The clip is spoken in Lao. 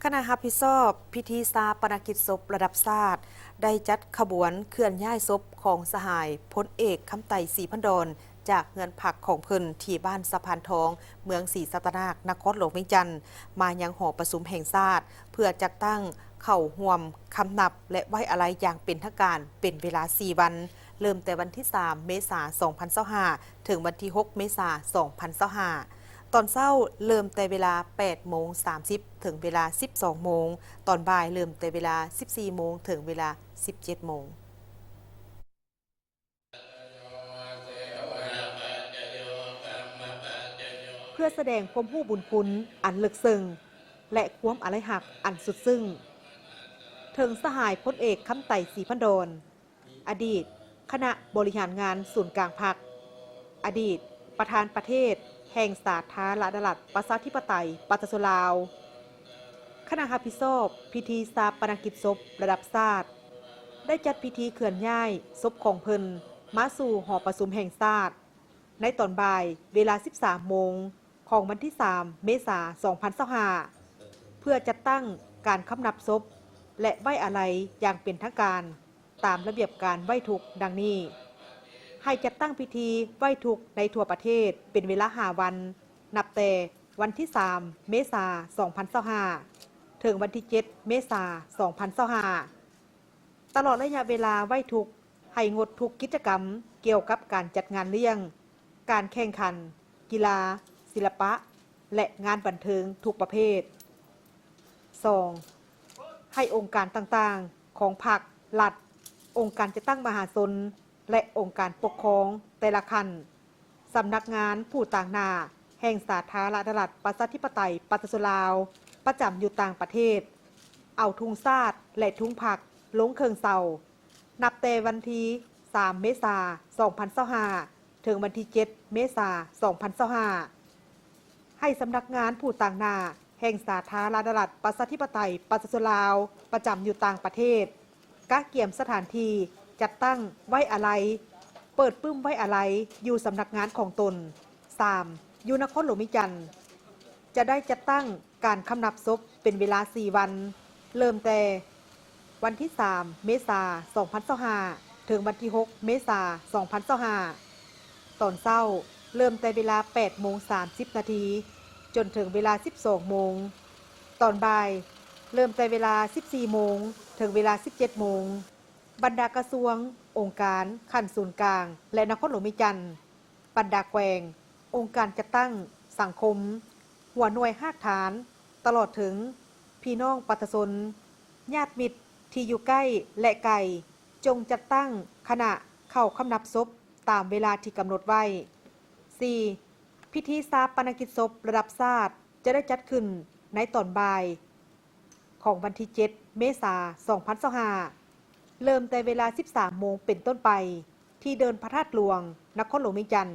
ຄະນະຮັບຜິດຊອບພິທີຊາປະນະກິດສົບລະດັບຊາດ ໄດ້ຈັດຂະບວນເຄື່ອນຍ້າຍສົບຂອງສະຫາຍພົນເອກ ຄຳໄຕ ສີພັນດອນ ຈາກເຮືອນພັກຂອງເພິ່ນທີ່ບ້ານສະພານທອງ ເມືອງສີສັດຕະນາກ ນະຄອນຫຼວງວຽງຈັນ ມາຍັງຫໍປະຊຸມແຫ່ງຊາດ ເພື່ອຈັດຕັ້ງເຂົ້າຮ່ວມຄຳນັບ ແລະ ໄວ້ອາໄລຢ່າງເປັນທາງການເປັນເວລາສີ່ວັນ, ເລີ່ມແຕ່ວັນທີສາມ ເມສາ ສອງພັນຊາວຫ້າ ເຖິງວັນທີຫົກ ເມສາ ສອງພັນຊາວຫ້າ. ຕອນເຊົ້າເລີ່ມແຕ່ເວລາແປດໂມງສາມສິບ ເຖິງເວລາສິບສອງໂມງ, ຕອນບ່າຍເລີ່ມແຕ່ເວລາສິບສີ່ໂມງ ເຖິງເວລາສິບເຈັດໂມງ. ເພື່ອສະແດງຄວາມຮູ້ບຸນຄຸນອັນເລິກເຊິ່ງ ແລະ ຄວາມອາໄລຮັກອັນສຸດຊຶ້ງ ເຖິງສະຫາຍພົນເອກ ຄຳໄຕ ສີພັນດອນ, ອະດີດຄະນະບໍລິຫານງານສູນກາງພັກ, ອະດີດປະທານປະເທດແຫ່ງສາທາລະນະລັດ ປະຊາທິປະໄຕ ປະຊາຊົນລາວ. ຄະນະຮັບຜິດຊອບພິທີຊາປະນະກິດສົບລະດັບຊາດ ໄດ້ຈັດພິທີເຄື່ອນຍ້າຍສົບຂອງເພິ່ນມາສູ່ຫໍປະຊຸມແຫ່ງຊາດ ໃນຕອນບ່າຍເວລາສິບສາມໂມງ ຂອງວັນທີສາມ ເມສາ ສອງພັນຊາວຫ້າ ເພື່ອຈັດຕັ້ງການຄຳນັບສົບ ແລະ ໄວ້ອາໄລຢ່າງເປັນທາງການຕາມລະບຽບການໄວ້ທຸກດັ່ງນີ້. ໃຫ້ຈັດຕັ້ງພິທີໄວ້ທຸກໃນທົ່ວປະເທດເປັນເວລາຫ້າວັນ, ນັບແຕ່ວັນທີສາມ ເມສາ ສອງພັນຊາວຫ້າ ເຖິງວັນທີເຈັດ ເມສາ ສອງພັນຊາວຫ້າ. ຕະຫຼອດໄລຍະເວລາໄວ້ທຸກ ໃຫ້ງົດທຸກກິດຈະກຳກ່ຽວກັບການຈັດງານລ້ຽງ, ການແຂ່ງຂັນ, ກິລາ, ສິລະປະ ແລະ ງານບັນເທີງທຸກປະເພດ. ສອງ ໃຫ້ອົງການຕ່າງໆຂອງພັກ, ລັດ, ອົງການຈັດຕັ້ງມະຫາຊົນ ແລະ ອົງການປົກຄອງແຕ່ລະຂັ້ນ, ສຳນັກງານຜູ້ຕາງໜ້າແຫ່ງສາທາລະນະລັດ ປະຊາທິປະໄຕ ປະຊາຊົນລາວ ປະຈຳຢູ່ຕ່າງປະເທດ ເອົາທຸງຊາດ ແລະ ທຸງພັກລົງເຄິ່ງເສົາ ນັບແຕ່ວັນທີສາມ ເມສາ ສອງພັນຊາວຫ້າ ເຖິງວັນທີເຈັດ ເມສາ ສອງພັນຊາວຫ້າ. ໃຫ້ສຳນັກງານຜູ້ຕາງໜ້າແຫ່ງສາທາລະນະລັດ ປະຊາທິປະໄຕ ປະຊາຊົນລາວ ປະຈຳຢູ່ຕ່າງປະເທດ ກະກຽມສະຖານທີ່ຈັດຕັ້ງໄວ້ອາໄລ, ເປີດປຶ້ມໄວ້ອາໄລຢູ່ສຳນັກງານຂອງຕົນ. ສາມ ຢູ່ນະຄອນຫຼວງວຽງຈັນ ຈະໄດ້ຈັດຕັ້ງການຄຳນັບສົບເປັນເວລາສີ່ວັນ, ເລີ່ມແຕ່ວັນທີສາມ ເມສາ ສອງພັນຊາວຫ້າ ເຖິງວັນທີຫົກ ເມສາ ສອງພັນຊາວຫ້າ. ຕອນເຊົ້າເລີ່ມແຕ່ເວລາແປດໂມງສາມສິບນາທີ ຈົນເຖິງເວລາສິບສອງໂມງ. ຕອນບ່າຍເລີ່ມແຕ່ເວລາສິບສີ່ໂມງ ເຖິງເວລາສິບເຈັດໂມງ. ບັນດາກະຊວງ, ອົງການຂັ້ນສູນກາງ ແລະ ນະຄອນຫຼວງວຽງຈັນ, ບັນດາແຂວງ, ອົງການຈັດຕັ້ງສັງຄົມ, ຫົວໜ່ວຍຮາກຖານ, ຕະຫຼອດເຖິງພີ່ນ້ອງປະຊາຊົນ, ຍາດມິດທີ່ຢູ່ໃກ້ ແລະ ໄກ ຈົ່ງຈັດຕັ້ງຄະນະເຂົ້າຄຳນັບສົບຕາມເວລາທີ່ກຳນົດໄວ້. ສີ່ ພິທີຊາປະນະກິດສົບລະດັບຊາດ ຈະໄດ້ຈັດຂຶ້ນໃນຕອນບ່າຍຂອງວັນທີເຈັດ ເມສາ ສອງພັນຊາວຫ້າ ເລີ່ມແຕ່ເວລາສິບສາມໂມງເປັນຕົ້ນໄປ ທີ່ເດີ່ນພະທາດຫຼວງ ນະຄອນຫຼວງວຽງຈັນ.